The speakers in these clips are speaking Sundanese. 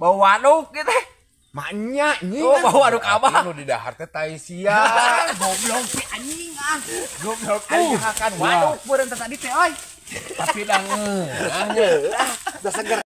Bau waduk gitu. Maknya anjing. Oh, bau waduk abah. Nu di dahar teh tai sia. Goblok si anjing ah. Goblok. Aing makan waduk beureun teh tadi teh euy. Tapi da ngeunah. Da seger.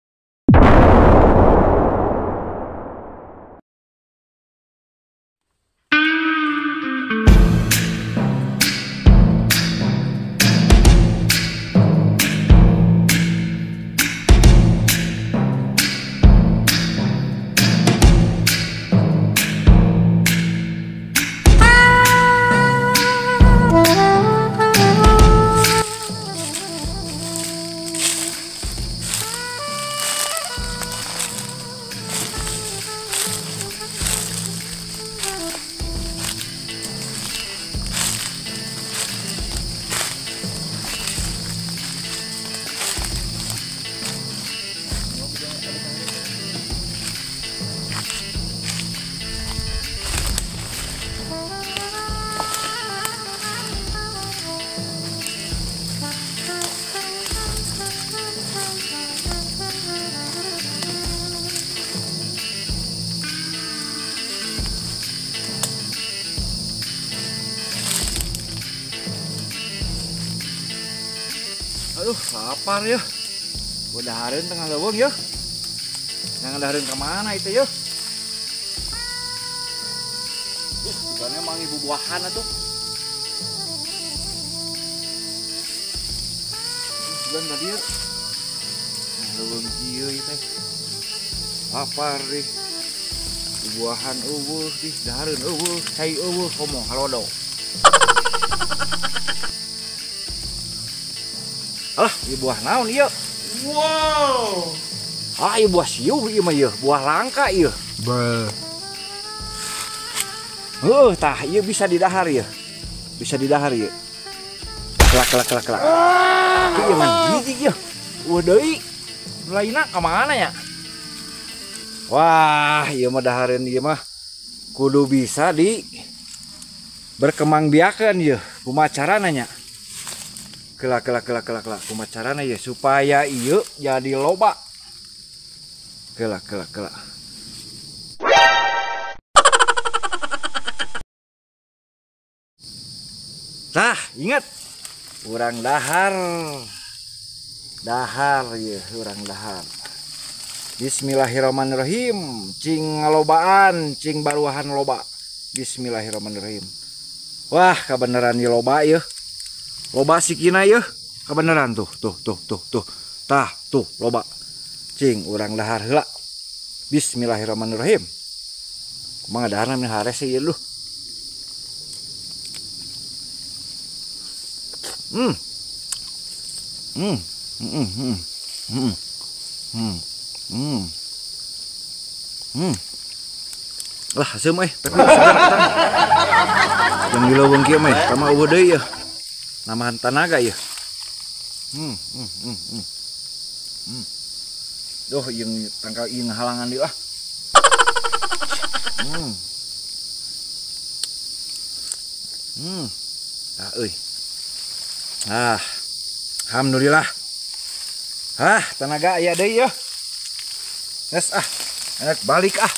Aduh, lapar ya. Gua dahareun tengah leuweung ya. Jangan dahareun ke mana itu ya? Bukannya emang ibu buahan atuh. Bukan tadi ya. Nah, leuweung kieu ieu teh. Lapar deh. Buahan eueuh dih, dahareun eueuh, cai eueuh komo halodo. Alah, ieu buah naon ieu? Wow. Ah, ieu buah siuh ieu mah ieu, buah langka ieu. Bruh. Heuh, tah ieu bisa didahar ieu. Bisa didahar ieu. Kelak kelak kelak kelak. Ieu mah hiji ieu. Eueuh deui. Lainna ka mana ya? Wah, ieu mah dahareun ieu mah kudu bisa di berkembangbiakeun ieu. Kumaha carana nya? Kelak kelak kelak kelak kelak kumaha carana ya supaya ieu jadi loba. Kelak kelak kelak. Tah, ingat. Urang dahar. Dahar ieu, urang dahar. Bismillahirrahmanirrahim. Cing ngalobaan, cing baruahan loba. Bismillahirrahmanirrahim. Wah, kabeneran ieu loba ieu. Loba sikina yeuh, kebeneran tuh tuh tuh tuh tuh. Tah tuh loba. Cing urang dahar heula. Bismillahirrahmanirrahim. Kumaha daharna mah hares ieu luh. Lah haseum euy, tapi segar tah. Jeung di leuweung kieu mah tama eueuh deui yeuh. Nambahan tenaga ya. Duh, yang tangkal ieu halangan deui ah. Tah euy. Ah. Alhamdulillah. Ah, tenaga aya deui yeuh. Geus ah, enak balik ah.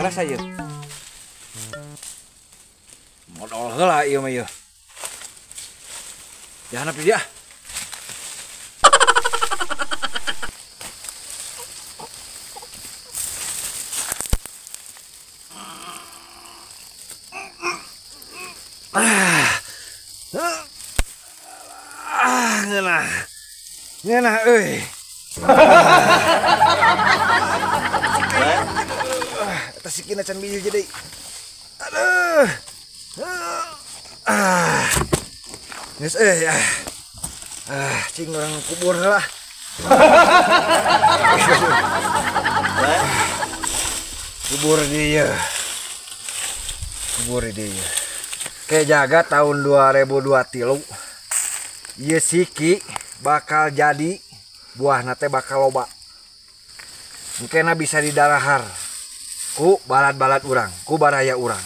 Keras aja. Modal heula ieu mah ieu. Jangan dia. Ngeunah. Ngeunah euy. Eta sikina can bijil jadi. Aduh. Ah. Geus euy ah. Ah, cing urang kubur lah. Kubur dia. Kubur dia. Ke jaga tahun 2023. Ieu siki bakal jadi Buahna teh bakal loba. Engkena bisa didarahar ku balad-balad urang, ku baraya urang.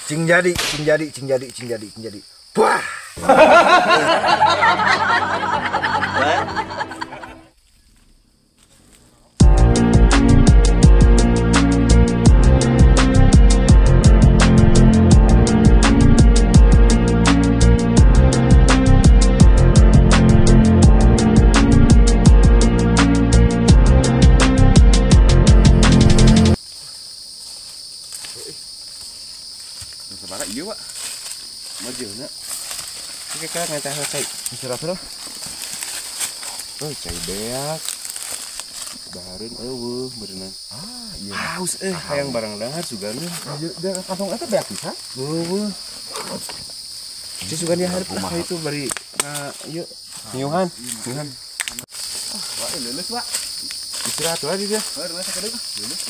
Cing jadi, cing jadi, cing jadi, cing jadi, cing jadi. Wah. Oh, cai beak. Dahareun eueuh berenang. Ah, iya. Haus hayang barang dahar sugan. Da kantong eta beak pisan. Eueuh. Si sugan dia hareup lah itu bari na ieu ngiuhan, ngiuhan. Ah, wah leuleus, Wak. Istirahat wae dia. Heuh, masa kadeu leuleus.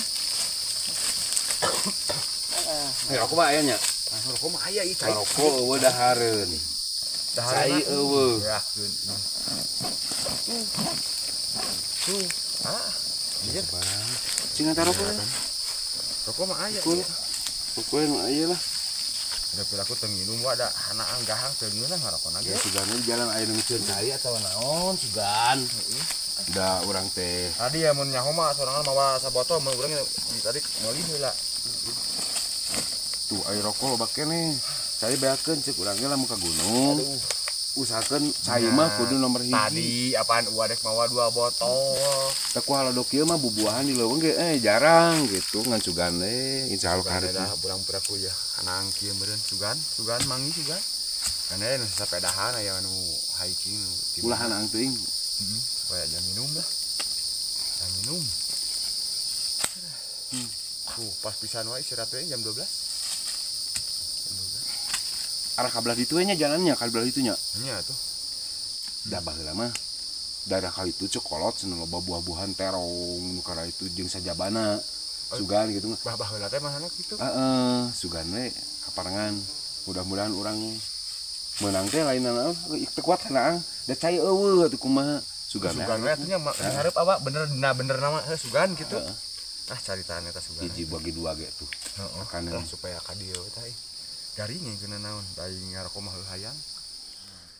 Rokok mah aya nya. Rokok mah aya ieu cai. Rokok eueuh dahareun. Cai eueuh. Tuh. Ah, iya. Cing antara rokok. Rokok mah aya. Rokok mah aya lah. Da piraku teu nginum wa da hanaang gahang teu ngeunah ngarokona ge. Ya sugan di jalan aya nu meuceun cai atawa naon sugan. Da urang teh. Tadi ya mun nyaho mah sorangan mawa sabotol mun urang tadi meuli heula. Tuh aya rokok loba keneh. Cai beakeun ceuk urang ge lamun ka gunung. Usahakeun cai mah kudu nomor hiji. Tadi apaan uwa dek mawa 2 botol. Teh ku halodok ieu mah bubuahan di leuweung ge jarang gitu ngan sugan we insyaallah karep. Dah urang piraku ya hanang kieu meureun sugan, sugan mangi sugan. Kan aya nu sapedahan aya nu hiking nu ulah hanang teuing. Heeh, supaya jangan minum lah. Jangan minum. Tuh pas pisan wae istirahat we jam 12. Arah ka belah ditu nya jalannya ka belah ditu nya. Nya tuh. Da baheula mah daerah ka itu cek kolot cenah loba buah-buahan terong nu kana itu jeung sajabana. Sugan gitu mah. Bah baheula teh mahana kitu. Heeh, sugan we kaparengan. Mudah-mudahan urang meunang teh lain naon teu kuat hanaang da cai eueuh atuh kumaha. Sugan. Sugan we atuh nya hareup awak bener dina bener nama heuh sugan kitu. Ah caritaan eta sugan. Hiji bagi dua ge tuh. Heeh. Supaya ka dieu teh. Garing kena naon dari ngarokok mah hayang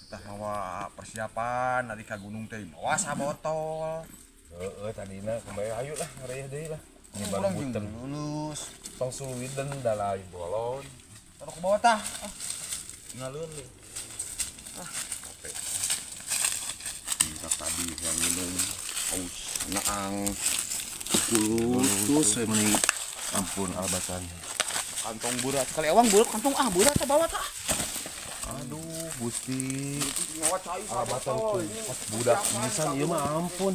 tah mawa persiapan ari ka gunung teh mawa sabotol heeh tadina kumaha hayu lah ngarayah deui lah nyebar buten lulus tong suluwiden da lain bolon rokok bawa tah ngaleun ah capek tadi yang minum haus naang kulus we meuni ampun albatan kantong burat sekali ewang burat kantong ah burat bawa tah aduh Gusti alabatan pas budak pisan ieu mah ampun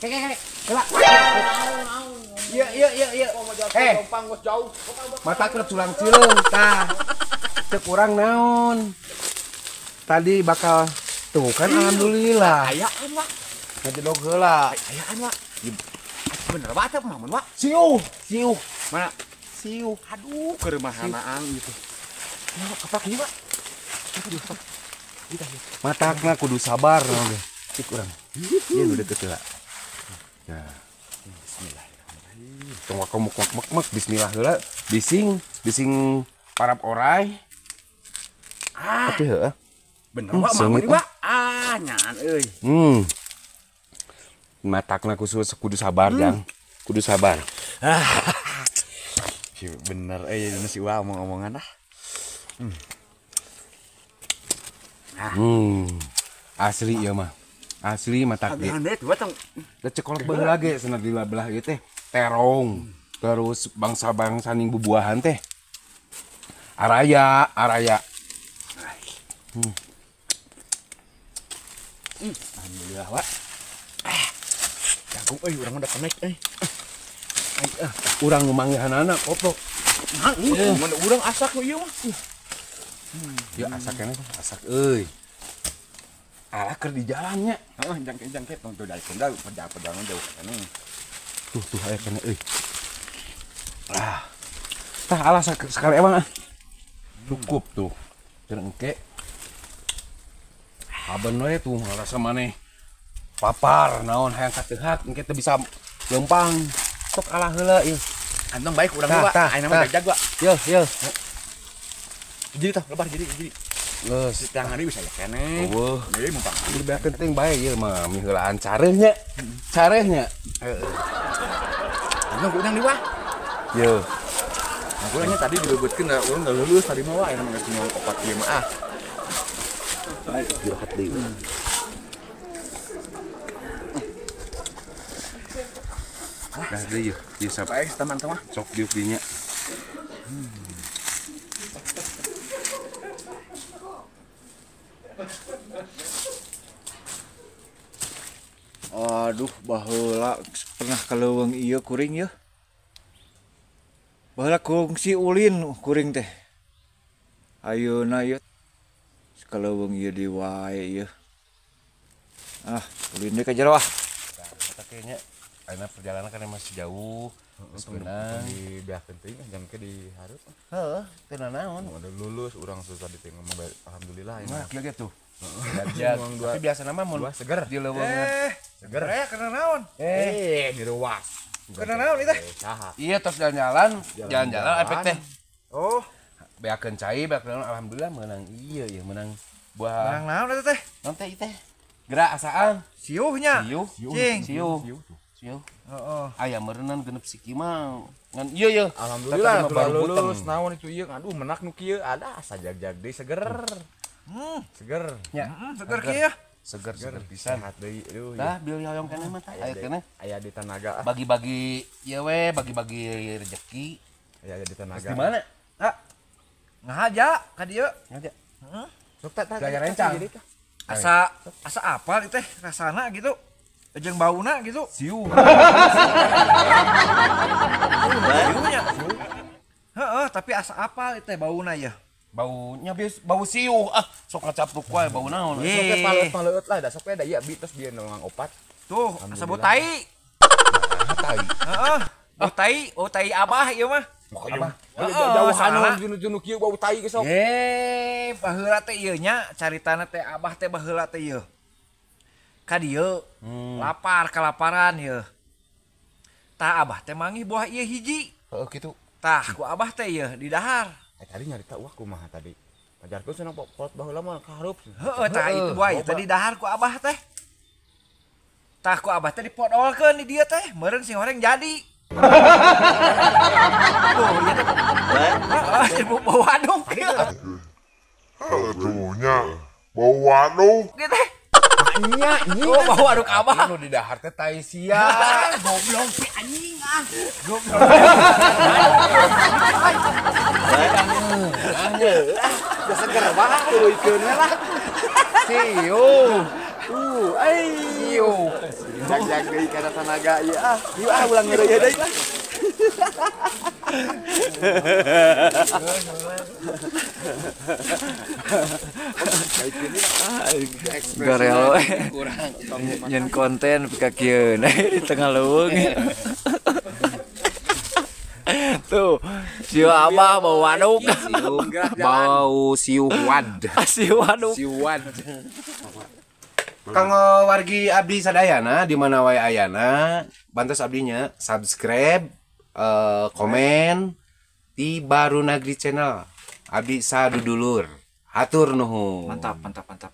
kek heula ieu ieu ieu ieu eh mata keur culang cileung tah teu kurang naon tadi bakal tuh kan alhamdulillah ayaan Wak ngajedog heula ayaan Wak bener Wak teh mamun Wak siuh siuh mana siuh aduh keur mahanaan gitu ya kapak ieu Wak matakna kudu sabar naon cik urang ieu nu deket heula ya bismillahirrahmanirrahim tong wakomuk mek mek bismillah heula bising bising parap orai ah tapi heuh bener Wak mamun Wak ah nyaan euy matakna khusus kudu sabar jang kudu sabar si bener si Wa omong-omongan ah. Asli ieu mah asli matak ge da cekolot baheula ge cenah di belah ieu teh terong terus bangsa-bangsa ning bubuahan teh araya araya. Alhamdulillah Wak. Jagung euy urang udah connect euy. Urang manggihanana koplok. Nah, mun urang asak nu ieu mah. Ya asak keneh asak euy. Alah keur di jalannya. Heeh, jangke-jangke tong tuh daekeun da perjalanan jauh keneh. Tuh tuh aya keneh euy. Ah. Tah alah sekali emang ah. Cukup tuh. Jeung engke haben we tuh ngarasa maneh papar naon hayang kateuhak engke teu bisa leumpang. Sok alah heula ieu. Antong baik urang dua, ayeuna mah jag-jag wa. Yeuh, yeuh. Jadi tah lebar jadi. Geus tiang hari bisa ya keneh. Eueuh. Deui mumpang. Beakeun teuing bae ieu mah miheulaan careuhnya. Careuhnya. Heeh. Antong ku urang deui wa. Yeuh. Nah, kurangnya tadi dilebetkeun da urang da lulus tadi mah wa ayeuna mah geus tinggal opat ieu mah ah. Istirahat deui. Nah, deui yeuh, ieu sap. Bae teman mah. Sok diuk dinya. Aduh, baheula pernah ka leuweung ieu kuring yeuh. Baheula kungsi ulin kuring teh. Ayeuna ieu ka leuweung ieu deui wae ieu. Ah, ulin deui ka jero ah. Eta kayaknya ayeuna perjalanan kan masih jauh. Geus beunang di beakeun teuing jang ke di hareup. Heeh, teu nanaon. Udah lulus urang susah ditinggal mah alhamdulillah ayeuna. Nah, kieu ge tuh. Jajak. Tapi biasana mah mun seger di leuweungan. Seger. Kena naon? Diruas. Kena naon ieu teh? Saha? Iya tos jalan-jalan, jalan-jalan efek teh. Oh, beakeun cai, beakeun alhamdulillah meunang ieu ya, meunang buah. Meunang naon eta teh? Naon teh ieu teh? Gerak asaan. Siuhnya. Siuh. Cing. Siuh. Siuh. Heeh. Aya meureunnan genep siki mah. Ngan ieu ye. Alhamdulillah baru lulus naon itu ieu aduh menak nu kieu ada asa jag-jag deui seger. Seger. Nya, seger kieu ya. Seger seger pisan. Sehat deui aduh. Tah bilih hoyong keneh mah tah aya keneh. Aya di tanaga. Bagi-bagi ieu we, bagi-bagi rezeki. Aya di tanaga. Di mana? Ah. Ngahaja ka dieu. Ngahaja. Heeh. Sok tah tah. Gaya rencang. Asa asa apal teh rasana gitu. Jeung bauna gitu. Siu. Siunya. Heeh, tapi asa apal teh bauna ya. Baunya bius bau siu ah sok ngacapluk wae bau naon. Sok ge paleut lah da sok we da ieu bi tos bieu nongang opat. Tuh, asa bau tai. Tai. Heeh, bau tai, bau tai abah ieu mah. Abah. Jauhan junu-junu kieu bau tai ge sok. Ye, baheula teh ieu nya caritana teh abah teh baheula teh ieu. Ka dieu lapar kalaparan ieu. Tah abah teh manggih buah ieu hiji. Heeh kitu. Tah ku abah teh ieu di dahar. Tadi nyarita wah kumaha tadi. Pajarkeun cenah pot baheula mah ka hareup. Heeh tah itu buah ieu tadi dahar ku abah teh. Tah ku abah teh dipodolkeun di dieu teh, meureun sing horeng jadi. Tuh ieu teh. Heeh, bau waduk. Heuh tuh nya, bau waduk. Ieu teh. Nya, oh, bau waduk abah. Nu di dahar teh tai sia. Goblok si anjing ah. Goblok. Udah seger banget tuluikeun we lah. Siu. Ayo. Jag-jag deui kana tanaga ieu ah. Ieu ah ulang deui deui lah. Garelo nyen konten pika kieu di tengah leuweung. Tuh, siu abah bau waduk. Bau siu wad. Siu waduk. Siu wad. Kanggo wargi abdi sadayana di mana wae ayana, bantos abdinya subscribe, komen di Barunagri Channel. Abdi sadudulur. Hatur nuhun. Mantap, mantap, mantap.